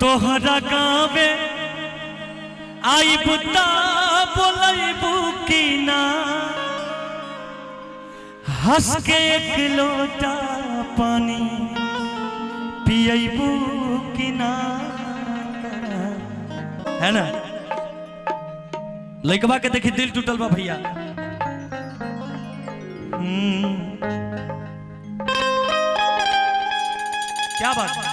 तोहरा गावे आइबू ता बोलैबू की ना, हंस के एक लोटा पानी पियबू की ना, है ना। लइकवा के देखी दिल टूटल बा भैया। क्या बात।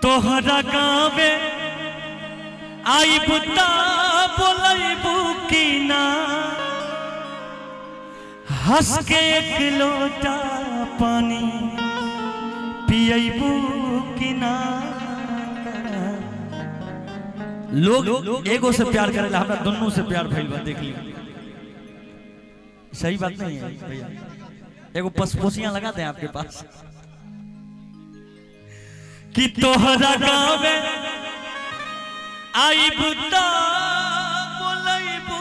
तोहरा गावे आइबू ता बोलैबू की ना, हंस के एक लोटा पानी पियबू की ना। लोग एगो से प्यार करेला, हमरा दोनों से प्यार भइल बा, देख ली। सही बात नहीं है भैया? एगो पसपोसियां लगा दें आपके पास कि तोहरा गावे आइबू ता बोलैबू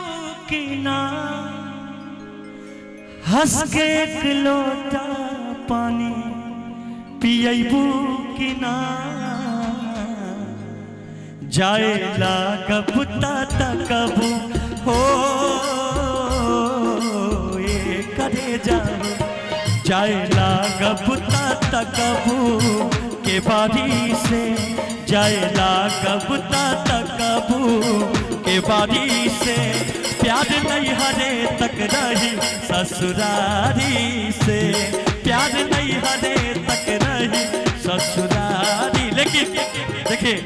की ना, हंस के एक लोटा पानी पियबू की ना, जाए लागब ता तकबू हो ये करे जाओ, जाए लागब ता तकबू के बारी से, जाए लागब ता तकबू के बारी से, प्यार नहीं हरे तक रही ससुरारी से, प्यार नहीं हरे तक रही ससुरारी। लेकिन देखिए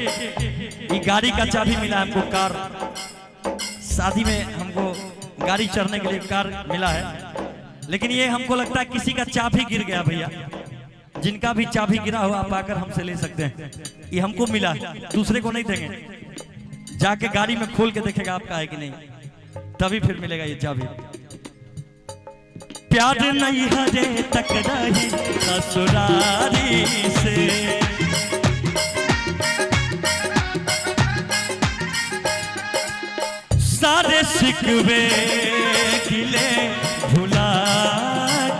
ये गाड़ी का चाबी मिला हमको, कार शादी में हमको गाड़ी चढ़ने के लिए कार मिला है, लेकिन ये हमको लगता है किसी का चाबी गिर गया भैया। जिनका भी चाबी गिरा हुआ आप आकर हमसे ले सकते हैं, ये हमको मिला, दूसरे को नहीं देंगे। जाके गाड़ी में खोल के देखेगा आपका है कि नहीं, तभी फिर मिलेगा ये चाबी। प्यार नहीं हरे तक रही ससुरारी से, सारे शिकवे गिले भुला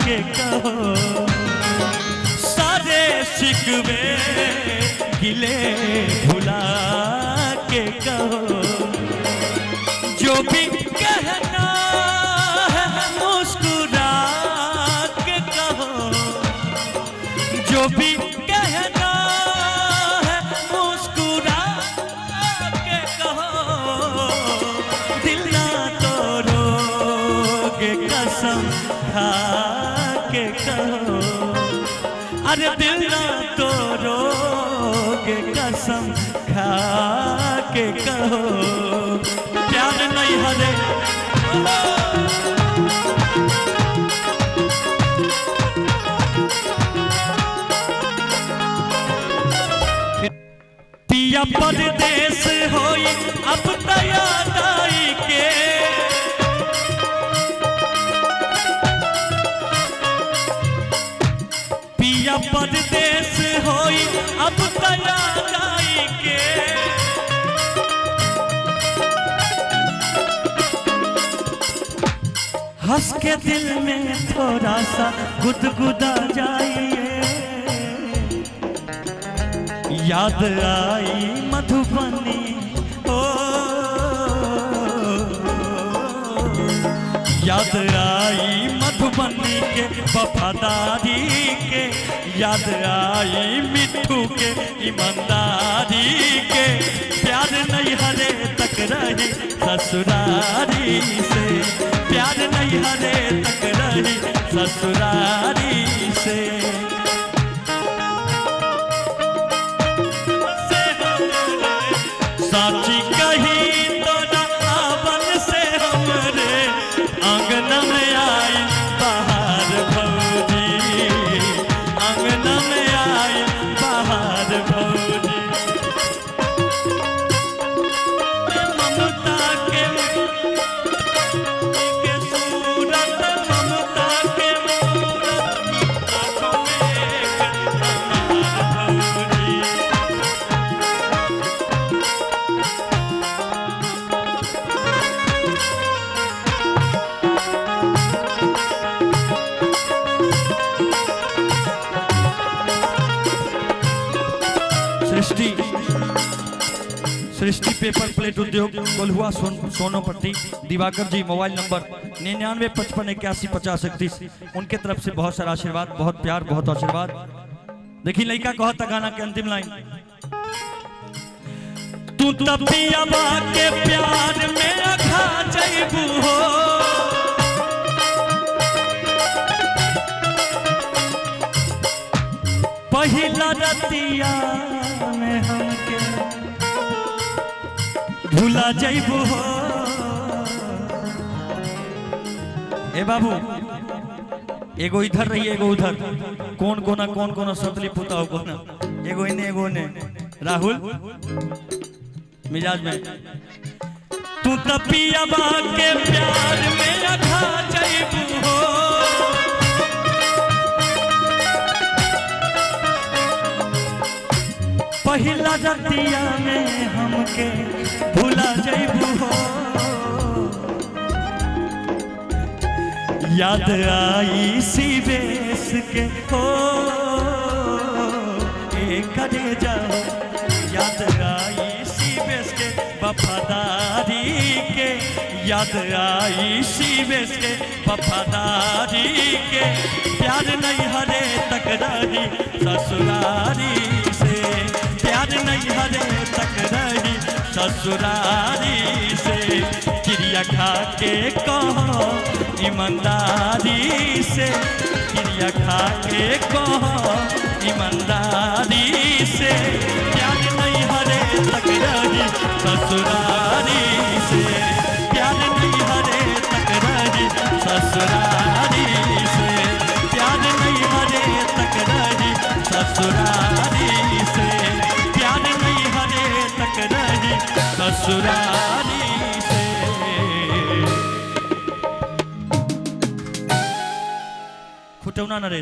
के कहो, सारे शिकवे गिले भुला के कहो, जो भी कहना है मुस्कुरा के कहो, जो भी कहना है मुस्कुरा के कहो, दिल ना तोड़ोगे कसम खा के कहो, अरे दिल ना तोड़ोगे कसम खा के कहो, प्यार नहीं हरे। पिया परदेस होई अब याद आई के, पिया परदेस होई अब याद आई के, हंस के दिल में थोड़ा सा गुदगुदा जाइए, याद आई मधुबनी ओ, याद आई मधुबनी के वफादारी के, याद आई मिट्ठू के ईमानदारी के, प्यार नहीं हरे तक रही ससुरारी से, प्यार नहीं हरे तक रही ससुरारी से। साची कही तो ना आवन से हमरे आंगन में आई बाहर भौजी, आंगन में आई बाहर भौजी, ममता के सूरत, ममता के मूरत। सृष्टि सृष्टि पेपर प्लेट उद्योग कोल्हुआ सोनोपट्टी दिवाकर जी मोबाइल नंबर 99 55 81 50 31, उनके तरफ से बहुत सारा आशीर्वाद, बहुत प्यार, बहुत आशीर्वाद। देखी लड़का कहता गाना के अंतिम लाइन, तू तपियाबा के प्यार में अखा जइबू हो, पहिला रतिया में हमके भूला जइबू हो। ए बाबू एगो इधर रही एगो उधर, कौन कोना कौन कोना सतली पुता हो कोना, एगो इने एगो ने। राहुल मिजाज में तू तपियाबा के प्यार में अखा जइबू हो, पहिला रतिया में हमके भूला जइबू हो। याद आई सी बेस के हो एक करे जाओ, याद आई सी बेस के वफादारी के, याद आई सी बेस के वफादारी के, प्यार नहीं हरे तक रही ससुरारी से, प्यार नहीं हरे तक रही ससुरारी से, क्रिया खा के कहो ईमानदारी से, क्रिया खा के कहो ईमानदारी से, प्यार नहीं हरे तक रही ससुरारी से, प्यार नहीं हरे तक रही ससुरारी से, प्यार नहीं हरे तक रही ससुरारी से, प्यार नहीं हरे तक रही ससुरारी से। खुटौना न रे।